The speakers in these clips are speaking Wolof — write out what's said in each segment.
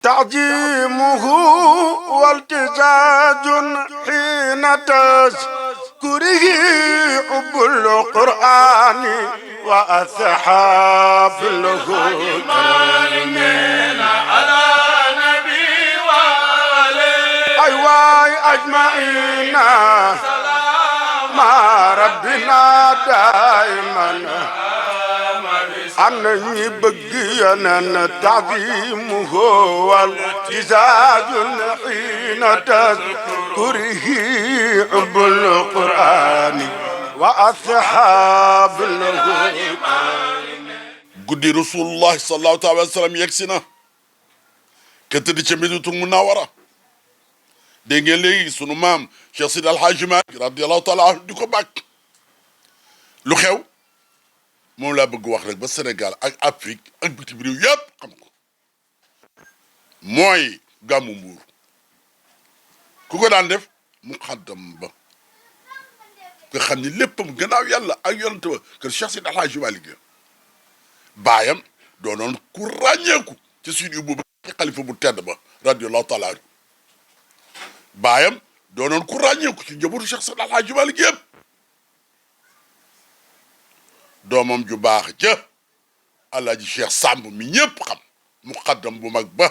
تعظيمه والتزاز حين تذكره حب القرآن وأصحاب الهدى على نبي وعليه أيواي أجمعين مع ربنا دائما أنني بقينا تعظيمه والتزاز حين تذكره حب القرآن وأصحاب الهدى guddi rasulullah sallallahu alayhi wa sallam yegsi na ka tëdd ca Madinatul Munawwara dégg ngeen léegi sunu maam Cheikh Sidi Alhaaji Maalik radiyallahu taala anhu di ko bàkk lu xew moom laa bëgg wax rek ba Sénégal ak Afrique ak bitim réew yëpp xam ko mooy gàmmu Mbuur ku ko daan def muqaddam ba nga xam ni léppam gannaaw yàlla ak yonent ba kër Cheikh Sidi Alhaaji Maalik baayam doonoon ku ràññeeku ci suñu boobu ci xalifa bu tedd ba radiyallahu taala anhu baayam doonoon ku ràññeeku ci njabootu Cheikh Sidi Alhaaji Maalik yëpp doomam ju baax ja Alaaji Cheikh Samb mi ñëpp xam muqaddam bu mag ba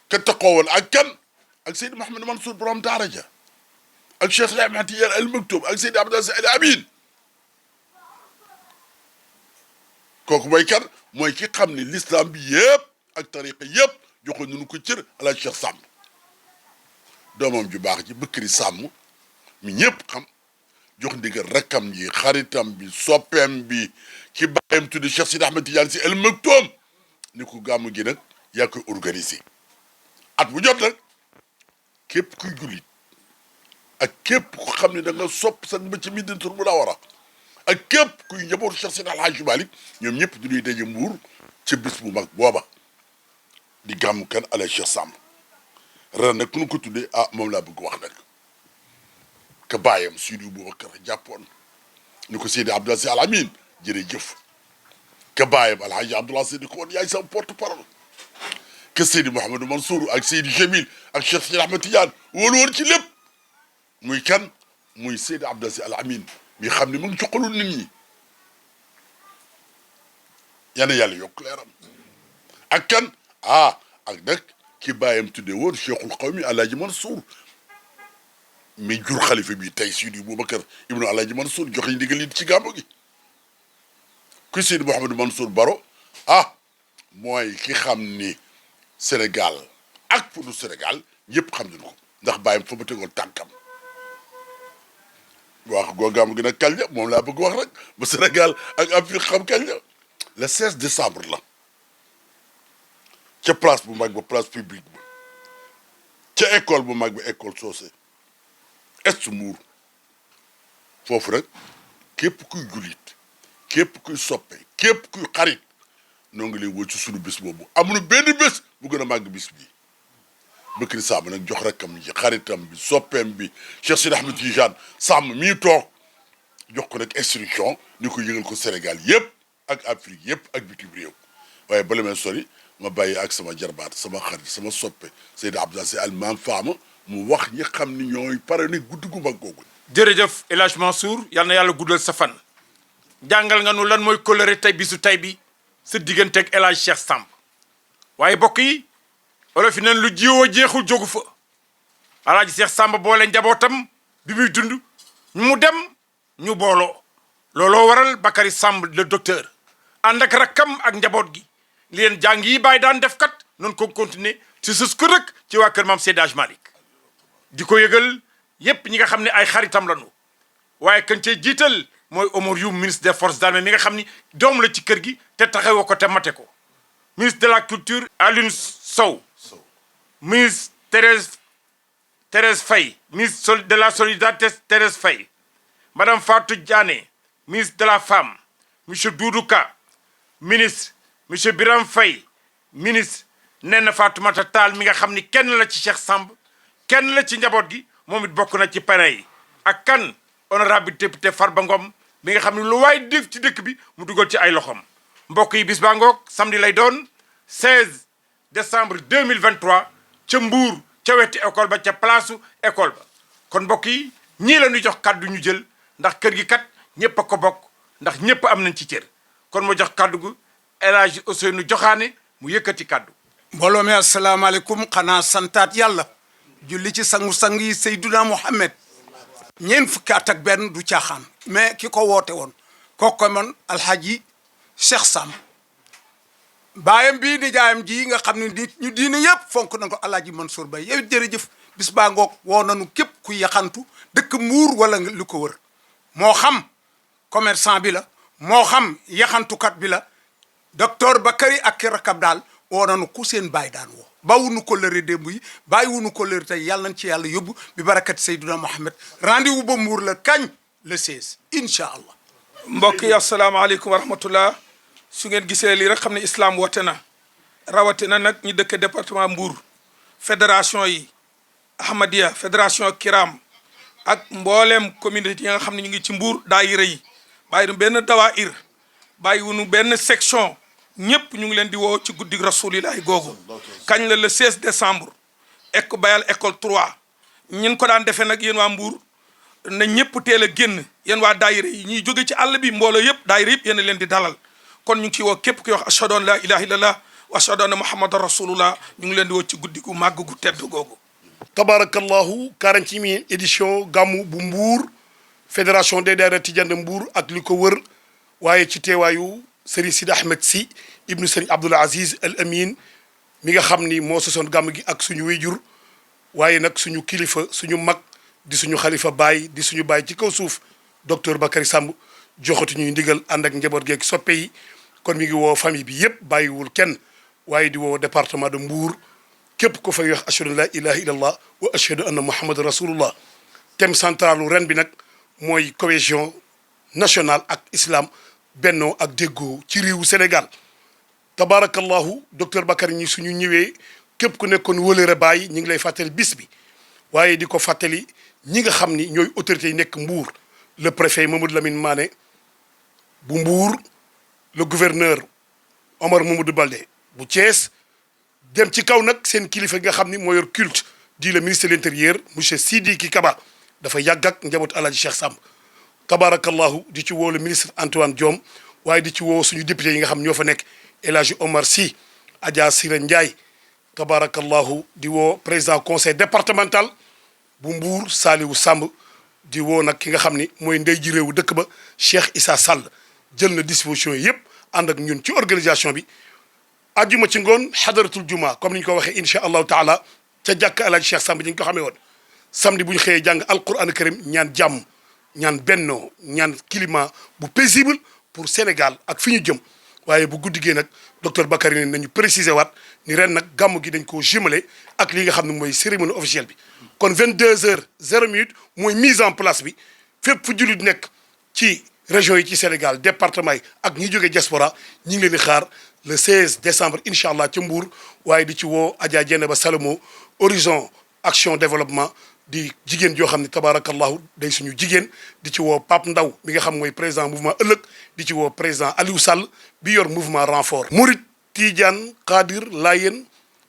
ka taxawoon ak kan ak Seydi Mouhamed Mansour borom daara ja ak Cheikh Ahmed Tidiane Al Maktoum ak Seydi Abdou Aziz Al Amin kooku mooy kan mooy ki xam ni l'islam bi yëpp ak tariqa yëpp joxoon nañu ko cër Alaaji Cheikh Samb doomam ju baax ji Bëkkëri Samb mi ñëpp xam jox ndigal rakkam ji xaritam bi soppeem bi ki bàyyam tuddi Cheikh Sidi Ahmed Tidiane Sy Al Maktoum ni ko gàmmu gi nag yaa koy organisé at bu jot nag képp kuy jullit ak képp ku xam ne da nga sopp sa ba ci Madinatul Munawwara ak képp kuy njabootu Cheikh Sidi Alhaaji Maalik ñoom ñëpp du ñuy daje Mbuur ca bis bu mag booba di gàmmu kan Alaaji Cheikh Samb ren nag ku ñu ko tuddee ah moom laa bëgg wax nag ka bàyyam Sidi Boubacar jàppoon ni ko Seydi Abdou Aziz Al Amin jërëjëf ka bàyyam Alhaaji Abdoulaye Seydi ko woon yaay sama porte parole que Seydi Mouhamadou Mansour ak Seydi Jamil ak Cheikh Sidi Ahmed Tidiane wóolu woon ci lépp muy kan muy Seydi Abdou Aziz Al Amin mi xam ne mu ngi ci xolu nit ñi yàlla yàlla yokk leeram ak kan ak nag ki bàyyam tuddee woon Cheikhul Qawmi Alaaji Mansour mi jur xalifa bi tey Seydi Boubacar ibnu Alaaji Mansour joxe ndigal li ci gàmmu gi ku Seydi Mouhamadou Mansour Baro mooy ki xam ni Sénégal ak fu du Sénégal ñëpp xam nañu ko ndax bàyyam fa ma tegoon tànkam wax goo gàmmu gi nag kañ la moom laa bëgg wax rek ba Sénégal ak Afrique xam kañ la le 16 décembre la ca place bu mag ba place publique ba ca école bu mag ba école Socé est Mbuur foofu rek képp kuy jullit képp kuy soppe képp kuy xarit noo ngi lay woo ci sunu bés boobu amuñu benn bés bu gën a màgg bis bi Bëkkëri Samb nag jox rakkam ji xaritam bi soppeem bi Cheikh Sidi Ahmed Tidiane Samb mii toog jox ko nag instruction ni ko yëgal ko Sénégal yëpp ak Afrique yëpp ak bitim réew waaye bala may sori ma bàyyi ak sama jarbaat sama xarit sama soppe Seydi Abdou Aziz Al Maam Faama mu wax ñi xam ni ñooy pare ni guddi gu mag googu. jërëjëf El Hadj Mansour yal na yàlla guddal sa fan jàngal nga nu lan mooy coloré tey bisu tey bi sa digganteeg El Hadj Cheikh Samb waaye bokk yi olof yi nañ lu jiwoo jeexul jógu fa El Hadj Cheikh Samb boole njabootam bi muy dund mu dem ñu booloo looloo waral Bakary Samb le docteur ànd ak rakkam ak njaboot gi li leen jàng yi bàyyi daan def kat noonu ko continuer ci sës ko rek ci waa kër maam Seydi Hadji Malick di ko yëgal yépp ñi nga xam ne ay xaritam lañu waaye kan cee jiital mooy Omar Youm ministre des forces armées mi nga xam ni doom la ci kër gi te taxawoo ko te mate ko ministre de la culture Alioune Sow ministre Thérèse Faye ministre de la solidarité Thérèse Faye madame Fatou Diané ministre de la femme monsieur Doudou Ka ministre monsieur Biram Faye ministre Néné Fatoumata Tall mi nga xam ni kenn la ci Cheikh Samb kenn la ci njaboot gi moom it bokk na ci parrain yi ak kan honorable député Farba Ngom mi nga xam ne lu waay def ci dëkk bi mu dugal ci ay loxom mbokk yi bis baa ngoog samedi lay doon 16 décembre 2023 ca Mbour ca wetu école ba ca place école ba kon mbokk yi ñii la ñu jox kàddu ñu jël ndax kër gi kat ñëpp a ko bokk ndax ñëpp am nañ ci cër kon ma jox kàddu gu El Hadj Ousseynou Joxaane mu yëkkati kàddu. mbooloo mi asalaamaaleykum xanaa santaat yàlla julli ci sangu-sang yi Seyduna Muhammad ñeent fukki at ak benn du caaxaan mais ki ko woote woon kooku man alhaji Cheikh Samb baayam bii nijaayam ji nga xam ne nit ñu diine yëpp fonk na ko alhaji Mansour Bay yow jërëjëf bis baa ngoog woo nañu képp ku yaxantu dëkk Mbuur wala lu ko wër moo xam commerçant bi la moo xam yaxantukat bi la docteur Bakary ak ki rakab daal woo nañu ku seen baay daan woo bawuñu ko lëre démb yi bàyyiwuñu ko lëre tey yàlla nañ ci yàlla yóbbu bi barakat Seydina Mohamed rendez-vous ba Mbuur la kañ le 16 incha allah. mbokk yi asalaamaaleykum wa rahmatullah su ngeen gisee lii rek xam ne islam woote na rawatina nag ñi dëkk département Mbour fédération yi Ahmadiyya fédération Kiram ak mbooleem communauté yi nga xam ne ñu ngi ci Mbour daayira yi bàyyi benn dawaayir bàyyiwunu benn section ñëpp ñu ngi leen di woo ci guddi rasulillahi googu kañ la le 16 décembre bayal école 3 ñin ko daan defee nag yéen waa Mbour na ñëpp teel a génn yéen waa daayira yi ñuy jóge ci àll bi mbooloo yëpp daayira yëpp yéen leen di dalal kon ñu ngi ciy woo képp kuy wax ashhadu an la ilaha illallah wa ashhadu anna muhammadan rasulullah ñu ngi leen di woo ci guddi gu màgg gu tedd googu. tabarakallahu 40e édition gàmmu bu Mbour fédération des daayira Tidiane de Mbour ak li ko wër waaye ci teewaayu Serigne Sidi Ahmed Sy ibnu Serigne Abdoul Aziz Al Amin mi nga xam ni moo sosoon gàmm gi ak suñu wéyjur waaye nag suñu kilifa suñu mag di suñu xalifa baay di suñu baay ci kaw suuf docteur Bakary Samb joxatu ñuy ndigal ànd ak njaboot geeg soppe yi kon mi ngi woo famille bi yëpp bàyyiwul kenn waaye di woo département de Mbour képp ko fay wax ashhadu an la ilaha illallah wa ashhadu anna muhammadan rasulullah thème centralu ren bi nag mooy cohésion nationale ak islam bennoo ak déggoo ci réewu Sénégal tabarakallahu docteur Bakary ñi suñu ñëwee képp ku nekkoon wëlëre bàyyi ñi ngi lay fàttali bis bi waaye di ko fàttali ñi nga xam ni ñooy autorités yi nekk Mbour le préfet Mamadou Lamine Mané bu Mbour le gouverneur Omar Mamadou Baldé bu Thiès dem ci kaw nag seen kilifa nga xam ni moo yor culte di le ministre de l'intérieur monsieur Sidiki Kaba dafa yàgg ak njabootu Alaaji Cheikh Samb tabarakallahu di ci woo le ministre Antoine Diome waaye di ci woo suñu député yi nga xam ñoo fa nekk El Hadji Omar Sy Adja Sira Ndiaye tabarakallahu di woo président conseil départemental bu Mbour Saliou Samb di woo nag ki nga xam ni mooy ndey ji réewu dëkk ba Cheikh Issa Sall jël na disposition yëpp ànd ak ñun ci organisation bi ajjuma ci ngoon xadaratul juma comme ni ñu ko waxee incha allahu taala ca jàkk Alaaji Cheikh Samb ñi ñu ko xamee woon samedi bu ñu xëyee jàng alquran karim ñaan jàmm ñaan bennoo ñaan climat bu paisible pour Sénégal ak fi ñu jëm waaye bu guddigee nag docteur Bakary ne nañu préciser waat ni ren nag gàmmu gi dañ koo jumelé ak li nga xam ne mooy cérémonie officielle bi kon 22h00 mooy mise en place bi fépp fu jullit nekk ci région yi ci Sénégal département yi ak ñi jógee diaspora ñi ngi leen di xaar le 16 décembre incha allah ca Mbour waaye di ci woo Adja Dieynaba Salomo horizon action développement di jigéen joo xam ne tabarakallahu day suñu jigéen di ci woo Pape Ndaw mi nga xam mooy président mouvement ëllëg di ci woo président Aliou Sall bi yor mouvement renfort Murit Tidiane Qadir Layen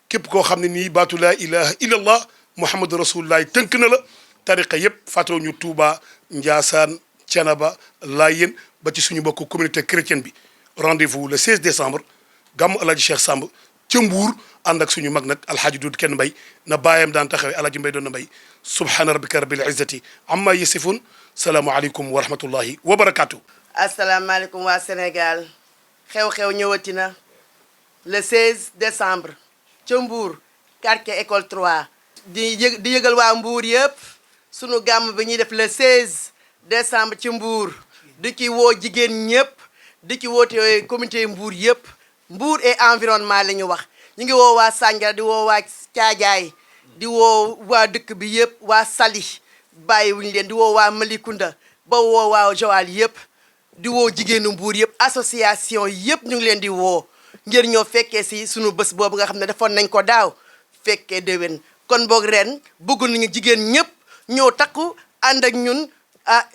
képp koo xam ne nii baatu laa ilaha illallah muhammadu rasulullah tënk na la tariqa yëpp fàttewu ñu Touba Ndiassane Thiénaba Layen ba ci suñu bokk communauté chrétienne bi rendez-vous le 16 décembre gàmmu Alaaji Cheikh Samb ca Mbour ànd ak suñu mag nag alhaaji Doudou Kenn Mbay na baayam daan taxawee Alaaji Mbay doon na mbay subhaana rabbika rabbil izzati amma yasifun salaamu aleykum wa rahmatullahi wa barakaatu. asalaamaaleykum waa Sénégal xew-xew ñëwati na le 16 décembre ca Mbour quartier école 3 di yëgal waa Mbour yëpp sunu gàmm bi ñuy def le 16 décembre ci Mbour di ci woo jigéen ñëpp di ci woote communauté Mbour yëpp Mbour et environnement la ñu wax ñu ngi woo waa Sandiara di woo waa Caajaay di woo waa dëkk bi yëpp waa Saly bàyyiwuñu leen di woo waa Malicounda ba woo waa Joal yëpp di woo jigéenu Mbour yëpp association yëpp ñu ngi leen di woo ngir ñoo fekkee si sunu bés boobu nga xam ne defoon nañ ko daaw fekkee déwén kon boog ren bëgg nañu jigéen ñëpp ñoo takku ànd ak ñun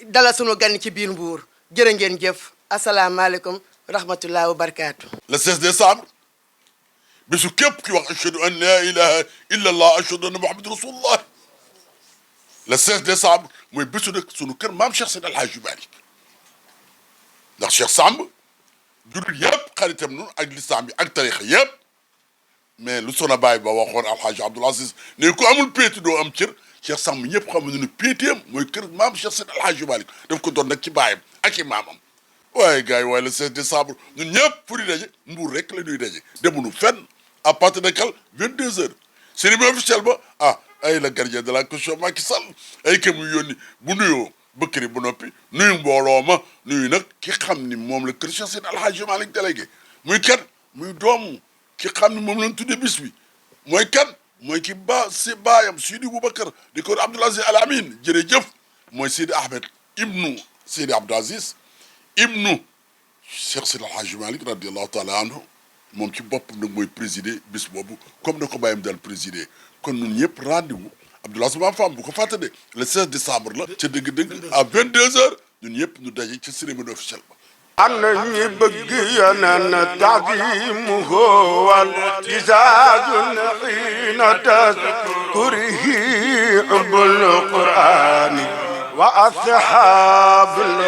dala sunu gan ci biir Mbour jërë ngeen jëf asalaamaaleykum rahmatullahi wa barakaatu. le 16 décembre bésu képp ki wax ashhadu an la ilaha illa allah ashhadu anna muhammad rasulullah le 16 décembre mooy bésu nag sunu kër maam Cheikh Seydi El Hadji Malick ndax Cheikh Samb jullit yëpp xaritam noonu ak lislaam bi ak tarixa yëpp mais lu sona baay ba waxoon alxaaji Abdoul Aziz ne ku amul péeti doo am cër Cheikh Samb ñëpp xam nañu ne péeteem mooy kër maam Cheikh Seydi El Hadji Malick daf ko doon nag ci baayam ak i maamam waaye gars yi waaye le 16 décembre ñun ñëpp fu di daje Mbuur rek la ñuy daje demuñu fenn à partir de quel 22 heures cérémonie officielle ba ay la gardien de la Constitution Macky Sall ay ke muy yónni bu nuyoo bëkkëri bu noppi nuyu mbooloo ma nuyu nag ki xam ni moom la kër Cheikh Seydi El Hadji Malick délégué muy kat muy doomu ki xam ni moom lañ tuddee bis bi mooy kan mooy ki si baayam Sidi Boubacar di ko Abdoul Aziz Al Amin jërëjëf mooy Sidi Ahmed ibnu Sidi Abdoul Aziz ibnu Cheikh Seydi El Hadji Malick radiallahu taala anhu moom ci bopp nag mooy présider bis boobu comme na ko bàyyam daal présider kon ñun ñëpp rendez-vous Abdoul Aziz Mame Fam bu ko fàttade le 16 décembre la ca dëgg-dëgg à 22 heures ñun ñëpp ñu daje ci cérémonie officielle ba أنا يبقي أنا تعظيمه والتزاز حين تذكره حب القرآن وأصحاب